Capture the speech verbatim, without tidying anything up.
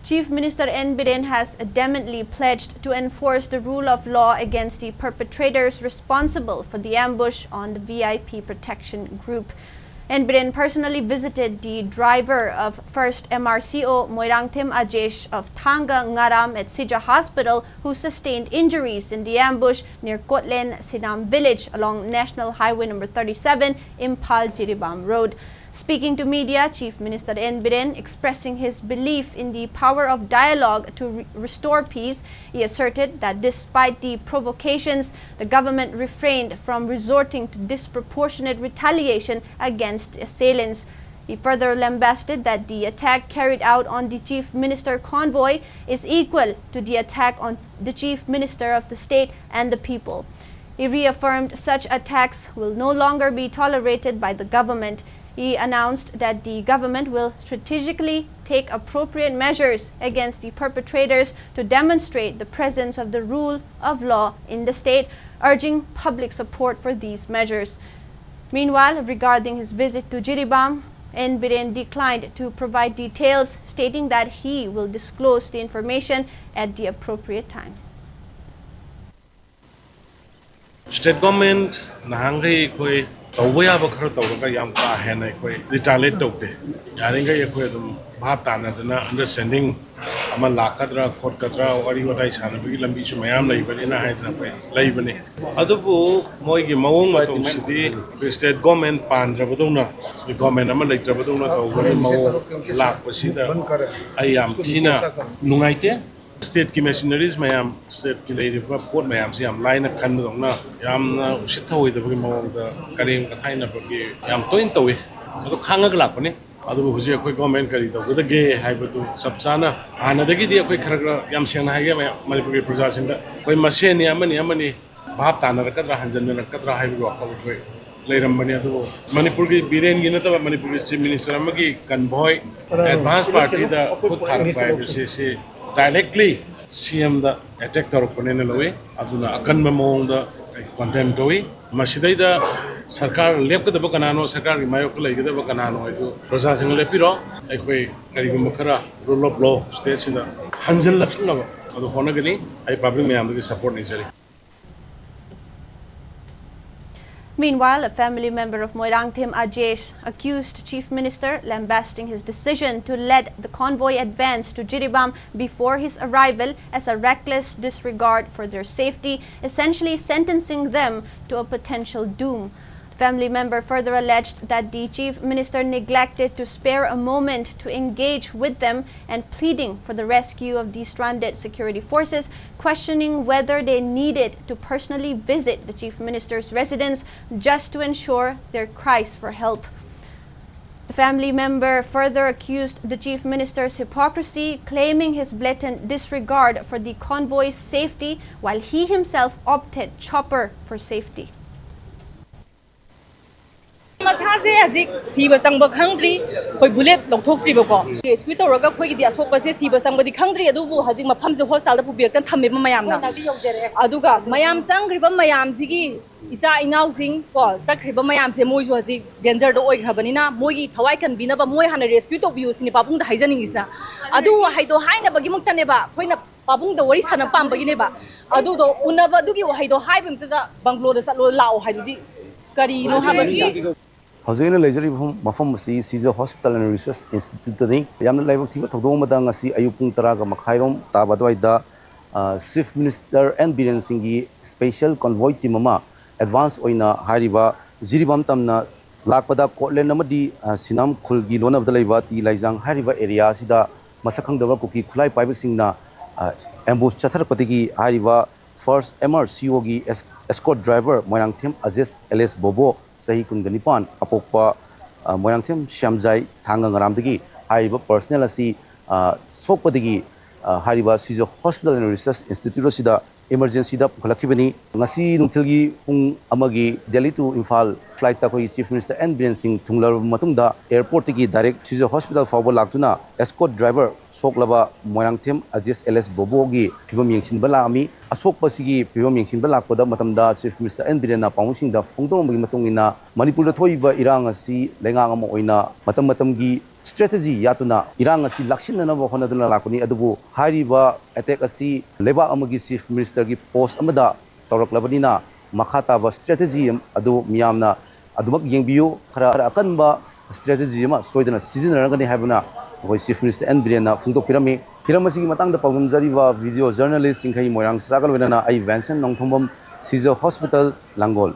Chief Minister N Biren has adamantly pledged to enforce the rule of law against the perpetrators responsible for the ambush on the V I P protection group. N Biren personally visited the driver of first M R C O Moirangthem Ajesh of Thanga Ngaram at Sija Hospital, who sustained injuries in the ambush near Kotlen Sinam village along National Highway number thirty-seven, Imphal Jiribam Road. Speaking to media, Chief Minister N Biren, expressing his belief in the power of dialogue to re- restore peace, he asserted that despite the provocations, the government refrained from resorting to disproportionate retaliation against assailants. He further lambasted that the attack carried out on the Chief Minister convoy is equal to the attack on the Chief Minister of the state and the people. He reaffirmed such attacks will no longer be tolerated by the government. He announced that the government will strategically take appropriate measures against the perpetrators to demonstrate the presence of the rule of law in the state, urging public support for these measures. Meanwhile, regarding his visit to Jiribam, N Biren declined to provide details, stating that he will disclose the information at the appropriate time. State government ꯅꯍꯥꯟꯈꯩ ꯑꯩꯈꯣꯏ ꯇꯧꯕ ꯌꯥꯕ ꯈꯔ ꯇꯧꯔꯒ ꯌꯥꯝ ꯀꯥ ꯍꯦꯟꯅ ꯑꯩꯈꯣꯏ retaliate ꯇꯧꯗꯦ꯫ ꯌꯥꯔꯤꯈꯩ ꯑꯩꯈꯣꯏ ꯑꯗꯨꯝ ꯚꯥꯞ ꯇꯥꯅꯗꯅ understanding ꯑꯃ ꯂꯥꯛꯀꯗ꯭ꯔꯥ ꯈꯣꯠꯀꯗ꯭ꯔꯥ ꯋꯥꯔꯤ ꯋꯥꯇꯥꯏ ꯁꯥꯟꯅꯕꯒꯤ ꯂꯝꯕꯤꯁꯨ ꯃꯌꯥꯝ ꯂꯩꯕꯅꯤꯅ ꯍꯥꯏꯗꯅ ꯑꯩꯈꯣꯏ ꯂꯩꯕꯅꯤ꯫ ꯑꯗꯨꯕꯨ ꯃꯣꯏꯒꯤ ꯃꯑꯣꯡ ꯃꯇꯧꯁꯤꯗꯤ ꯑꯩꯈꯣꯏ state government ꯄꯥꯟꯗ꯭ꯔꯕꯗꯧꯅ, ꯑꯩꯈꯣꯏ government ꯑꯃ ꯂꯩꯇ꯭ꯔꯕꯗꯧꯅ ꯇꯧꯕꯒꯤ ꯃꯑꯣꯡ ꯂꯥꯛꯄꯁꯤꯗ ꯑꯩ ꯌꯥꯝ ꯊꯤꯅ ꯅꯨꯡꯉꯥꯏꯇꯦ꯫ Stateꯀꯤ machineries ꯃꯌꯥꯝ, stateꯀꯤ ꯂꯩꯔꯤꯕ ꯄꯣꯠ ꯃꯌꯥꯝꯁꯤ ꯌꯥꯝ ꯂꯥꯏꯅ ꯈꯟꯕꯗꯧꯅ ꯌꯥꯝꯅ ꯎꯁꯤꯠ ꯊꯑꯣꯏꯗꯕꯒꯤ ꯃꯑꯣꯡꯗ ꯀꯔꯦꯝ ꯀꯊꯥꯏꯅꯕꯒꯤ ꯌꯥꯝ ꯇꯣꯏꯅ ꯇꯧꯏ꯫ ꯑꯗꯨ ꯈꯥꯡꯉꯒ ꯂꯥꯛꯄꯅꯤ꯫ ꯑꯗꯨꯕꯨ ꯍꯧꯖꯤꯛ ꯑꯩꯈꯣꯏ government ꯀꯔꯤ ꯇꯧꯒꯗꯒꯦ ꯍꯥꯏꯕꯗꯨ ꯆꯞ ꯆꯥꯅ ꯍꯥꯟꯅꯗꯒꯤꯗꯤ ꯑꯩꯈꯣꯏ ꯈꯔ ꯈꯔ ꯌꯥꯝ ꯁꯦꯡꯅ ꯍꯥꯏꯒꯦ ꯃꯌꯥꯝ ꯃꯅꯤꯄꯨꯔꯒꯤ ꯄ꯭ꯔꯖꯥꯁꯤꯡꯗ, ꯑꯩꯈꯣꯏ ꯃꯁꯦꯟꯅꯤ ꯑꯃꯅꯤ ꯑꯃꯅꯤ ꯚꯥꯞ ꯇꯥꯅꯔꯛꯀꯗ꯭ꯔꯥ ꯍꯟꯖꯟꯅꯔꯛꯀꯗ꯭ꯔꯥ ꯍꯥꯏꯕꯒꯤ ꯋꯥꯈꯜ ꯑꯩꯈꯣꯏ ꯂꯩꯔꯝꯕꯅꯤ꯫ ꯑꯗꯨꯕꯨ ꯃꯅꯤꯄꯨꯔꯒꯤ ꯕꯤꯔꯦꯟꯒꯤ ꯅꯠꯇꯕ ꯃꯅꯤꯄꯨꯔꯒꯤ Chief Minister ꯑꯃꯒꯤ convoy advance partyꯗ ꯈꯨꯠ ꯊꯥꯔꯛꯄ ꯍꯥꯏꯕꯁꯤ ꯁꯤ directly CMꯗ attack ꯇꯧꯔꯛꯄꯅꯦꯅ ꯂꯧꯏ꯫ ꯑꯗꯨꯅ ꯑꯀꯟꯕ ꯃꯑꯣꯡꯗ ꯑꯩ condemn ꯇꯧꯏ꯫ ꯃꯁꯤꯗꯩꯗ ꯁꯔꯀꯥꯔ ꯂꯦꯞꯀꯗꯕ ꯀꯅꯥꯅꯣ, ꯁꯔꯀꯥꯔꯒꯤ ꯃꯥꯌꯣꯛꯇ ꯂꯩꯒꯗꯕ ꯀꯅꯥꯅꯣ ꯍꯥꯏꯗꯨ ꯄ꯭ꯔꯖꯥꯁꯤꯡꯅ ꯂꯦꯞꯄꯤꯔꯣ꯫ ꯑꯩꯈꯣꯏ ꯀꯔꯤꯒꯨꯝꯕ ꯈꯔ rule of law stateꯁꯤꯗ ꯍꯟꯖꯤꯜꯂꯛꯅꯕ ꯑꯗꯨ ꯍꯣꯠꯅꯒꯅꯤ꯫ ꯑꯩ public ꯃꯌꯥꯝꯗꯒꯤ support ꯅꯤꯖꯔꯤ꯫ Meanwhile, a family member of Moirangthem Ajesh accused Chief Minister, lambasting his decision to let the convoy advance to Jiribam before his arrival as a reckless disregard for their safety, essentially sentencing them to a potential doom. Family member further alleged that the Chief Minister neglected to spare a moment to engage with them and pleading for the rescue of the stranded security forces, questioning whether they needed to personally visit the Chief Minister's residence just to ensure their cries for help. The family member further accused the Chief Minister's hypocrisy, claiming his blatant disregard for the convoy's safety while he himself opted chopper for safety. ꯃꯁꯥꯁꯦ ꯍꯧꯖꯤꯛ ꯁꯤꯕ ꯆꯪꯕ ꯈꯪꯗ꯭ꯔꯤ꯫ ꯑꯩꯈꯣꯏ bullet ꯂꯧꯊꯣꯛꯇ꯭ꯔꯤꯕꯀꯣ꯫ Rescue ꯇꯧꯔꯒ ꯑꯩꯈꯣꯏꯒꯤꯗꯤ ꯑꯁꯣꯛꯄꯁꯦ ꯁꯤꯕ ꯆꯪꯕꯗꯤ ꯈꯪꯗ꯭ꯔꯤ꯫ ꯑꯗꯨꯕꯨ ꯍꯧꯖꯤꯛ ꯃꯐꯝꯁꯦ hospitalꯗ ꯄꯨꯕꯤꯔꯛꯇꯅ ꯊꯝꯃꯦꯕ ꯃꯌꯥꯝꯅ꯫ ꯑꯗꯨꯒ ꯃꯌꯥꯝ ꯆꯪꯈ꯭ꯔꯤꯕ ꯃꯌꯥꯝꯁꯤꯒꯤ ꯏꯆꯥ ꯏꯅꯥꯎꯁꯤꯡ ꯀꯣ, ꯆꯠꯈ꯭ꯔꯤꯕ ꯃꯌꯥꯝꯁꯦ ꯃꯣꯏꯁꯨ ꯍꯧꯖꯤꯛ dangerꯗ ꯑꯣꯏꯈ꯭ꯔꯕꯅꯤꯅ ꯃꯣꯏꯒꯤ ꯊꯋꯥꯏ ꯀꯟꯕꯤꯅꯕ ꯃꯣꯏ ꯍꯥꯟꯅ rescue ꯇꯧꯕꯤꯌꯨ ꯁꯤꯅꯤ ꯄꯥꯕꯨꯡꯗ ꯍꯥꯏꯖꯅꯤꯡꯉꯤꯁꯤꯅ꯫ ꯑꯗꯨ ꯋꯥꯍꯩꯗꯣ ꯍꯥꯏꯅꯕꯒꯤꯃꯛꯇꯅꯦꯕ ꯑꯩꯈꯣꯏꯅ ꯄꯥꯕꯨꯡꯗ ꯋꯥꯔꯤ ꯁꯥꯟꯅꯕ ꯄꯥꯝꯕꯒꯤꯅꯦꯕ꯫ ꯑꯗꯨꯗꯣ ꯎꯅꯕ ꯑꯗꯨꯒꯤ ꯋꯥꯍꯩꯗꯣ ꯍꯥꯏꯕ ꯃꯛꯇꯗ ꯕꯪꯒ꯭ꯂꯣꯗ ꯆꯠꯂꯣ ꯂꯥꯛꯑꯣ ꯍꯥꯏꯗꯨꯗꯤ ꯀꯔꯤꯅꯣ ꯍꯥꯏꯕꯁꯤꯗ꯫ ꯍꯧꯖꯤꯛ ꯑꯩꯅ ꯂꯩꯖꯔꯤꯕ ꯃꯐꯝ, ꯃꯐꯝ ꯑꯁꯤ Seizure Hospital and Research Instituteꯇꯅꯤ꯫ ꯌꯥꯝꯅ ꯂꯥꯏꯕꯛ ꯊꯤꯕ ꯊꯧꯗꯣꯛ ꯑꯃꯗ ꯉꯁꯤ ꯑꯌꯨꯛ ꯄꯨꯡ ꯇꯔꯥꯒ ꯃꯈꯥꯏꯔꯣꯝ ꯇꯥꯕ ꯑꯗꯨꯋꯥꯏꯗ, ꯑ, Chief Minister ꯑꯦꯟ ꯕꯤꯔꯦꯟ ꯁꯤꯡꯒꯤ special convoy team ꯑꯃ advance ꯑꯣꯏꯅ ꯍꯥꯏꯔꯤꯕ ꯖꯤꯔꯤꯕꯥꯝ ꯇꯝꯅ ꯂꯥꯛꯄꯗ ꯀꯣꯠꯂꯦꯟ ꯑꯃꯗꯤ, ꯑ, ꯁꯤꯅꯥꯝ ꯈꯨꯜꯒꯤ ꯂꯣꯟꯅꯕꯗ ꯂꯩꯕ ꯇꯤ ꯂꯥꯏꯖꯥꯡ ꯍꯥꯏꯔꯤꯕ area ꯑꯁꯤꯗ ꯃꯁꯛ ꯈꯪꯗꯕ ꯀꯨꯀꯤ ꯈꯨꯠꯂꯥꯏ ꯄꯥꯏꯕꯁꯤꯡꯅ, ꯑ, ambush ꯆꯠꯊꯔꯛꯄꯗꯒꯤ ꯍꯥꯏꯔꯤꯕ first M R C Oꯒꯤ es-, escort driver Moirangthem ꯑꯖꯦꯁ alias ꯕꯣꯕꯣ, ꯆꯍꯤ ꯀꯨꯟꯒ ꯅꯤꯄꯥꯟ, ꯑꯄꯣꯛꯄ, ꯑ, ꯃꯣꯏꯔꯥꯡꯊꯦꯝ ꯁ꯭ꯌꯥꯝꯖꯥꯏ ꯊꯥꯡꯒ ꯉꯔꯥꯝꯗꯒꯤ ꯍꯥꯏꯔꯤꯕ personnel ꯑꯁꯤ, ꯑ, ꯁꯣꯛꯄꯗꯒꯤ ꯑ, ꯍꯥꯏꯔꯤꯕ ꯁꯤꯖ ꯍꯣꯁꯄꯤꯇꯥꯜ ꯑꯦꯟ ꯔꯤꯁꯔꯁ ꯏꯟꯁꯇꯤꯇ꯭ꯌꯨꯠ ꯑꯁꯤꯗ ꯏꯃꯔꯖꯦꯟꯁꯤꯗ ꯄꯨꯈꯠꯂꯛꯈꯤꯕꯅꯤ꯫ ꯉꯁꯤ ꯅꯨꯡꯊꯤꯜꯒꯤ ꯄꯨꯡ ꯑꯃꯒꯤ ꯗꯦꯜꯂꯤ to ꯏꯝꯐꯥꯜ ꯐ꯭ꯂꯥꯏꯠꯇ ꯑꯩꯈꯣꯏꯒꯤ ꯆꯤꯐ ꯃꯤꯅꯤꯁꯇꯔ ꯑꯦꯟ ꯕꯤꯔꯦꯟ ꯁꯤꯡ ꯊꯨꯡꯂꯔꯕ ꯃꯇꯨꯡꯗ, ꯑꯦꯌꯔꯄꯣꯔꯠꯇꯒꯤ ꯗꯥꯏꯔꯦꯛ ꯁꯤꯖ ꯍꯣꯁꯄꯤꯇꯥꯜ ꯐꯥꯎꯕ ꯂꯥꯛꯇꯨꯅ ꯑꯦꯁꯀꯣꯔꯠ ꯗ꯭ꯔꯥꯏꯚꯔ ꯁꯣꯛꯂꯕ ꯃꯣꯏꯔꯥꯡꯊꯦꯝ ꯑꯖꯦꯁ ꯑꯦꯂꯦꯁ ꯕꯣꯕꯣꯒꯤ ꯐꯤꯕꯝ ꯌꯦꯡꯁꯤꯟꯕ ꯂꯥꯛꯑꯝꯃꯤ꯫ ꯑꯁꯣꯛꯄꯁꯤꯒꯤ ꯐꯤꯕꯝ ꯌꯦꯡꯁꯤꯟꯕ ꯂꯥꯛꯄꯗ ꯃꯇꯝꯗ ꯆꯤꯐ ꯃꯤꯅꯤꯁꯇꯔ ꯑꯦꯟ ꯕꯤꯔꯦꯟꯅ ꯄꯥꯎꯃꯤꯁꯤꯡꯗ ꯐꯣꯡꯗꯣꯔꯝꯕꯒꯤ ꯃꯇꯨꯡ ꯏꯟꯅ, ꯃꯅꯤꯄꯨꯔꯗ ꯊꯣꯛꯏꯕ ꯏꯔꯥꯡ ꯑꯁꯤ ꯂꯩꯉꯥꯛ ꯑꯃ ꯑꯣꯏꯅ ꯃꯇꯝ ꯃꯇꯝꯒꯤ ꯁ꯭ꯇ꯭ꯔꯦꯇꯦꯖꯤ ꯌꯥꯠꯇꯨꯅ ꯏꯔꯥꯡ ꯑꯁꯤ ꯂꯥꯛꯁꯤꯟꯅꯅꯕ ꯍꯣꯠꯅꯗꯨꯅ ꯂꯥꯛꯄꯅꯤ꯫ ꯑꯗꯨꯕꯨ ꯍꯥꯏꯔꯤꯕ ꯑꯦꯇꯦꯛ ꯑꯁꯤ ꯂꯩꯕꯥꯛ ꯑꯃꯒꯤ ꯆꯤꯐ ꯃꯤꯅꯤꯁꯇꯔꯒꯤ ꯄꯣꯁ ꯑꯃꯗ ꯇꯧꯔꯛꯂꯕꯅꯤꯅ, ꯃꯈꯥ ꯇꯥꯕ ꯁ꯭ꯇ꯭ꯔꯦꯇꯦꯖꯤ ꯑꯗꯨ ꯃꯤꯌꯥꯝꯅ ꯑꯗꯨꯃꯛ ꯌꯦꯡꯕꯤꯌꯨ꯫ ꯈꯔ, ꯈꯔ ꯑꯀꯟꯕ ꯁ꯭ꯇ꯭ꯔꯦꯇꯦꯖꯤ ꯑꯃ ꯁꯣꯏꯗꯅ ꯁꯤꯖꯤꯟꯅꯔꯒꯅꯤ ꯍꯥꯏꯕꯅ ꯑꯩꯈꯣꯏ ꯆꯤꯐ ꯃꯤꯅꯤꯁꯇꯔ ꯑꯦꯟ ꯕꯤꯔꯦꯟꯅ ꯐꯣꯡꯗꯣꯛꯄꯤꯔꯝꯃꯤ꯫ ꯍꯤꯔꯝ ꯑꯁꯤꯒꯤ ꯃꯇꯥꯡꯗ ꯄꯥꯎꯗꯝꯖꯔꯤꯕ ꯚꯤꯗꯤꯑꯣ ꯖꯔꯅꯦꯂꯤꯁ ꯆꯤꯡꯈꯩ ꯃꯣꯏꯔꯥꯡ ꯆꯥꯒ ꯂꯣꯏꯅꯅ ꯑꯩ ꯚꯦꯟꯁꯟ ꯅꯣꯡꯊꯣꯡꯕꯝ, ꯁꯤꯖ ꯍꯣꯁꯄꯤꯇꯥꯜ, ꯂꯥꯡꯒꯣꯜ꯫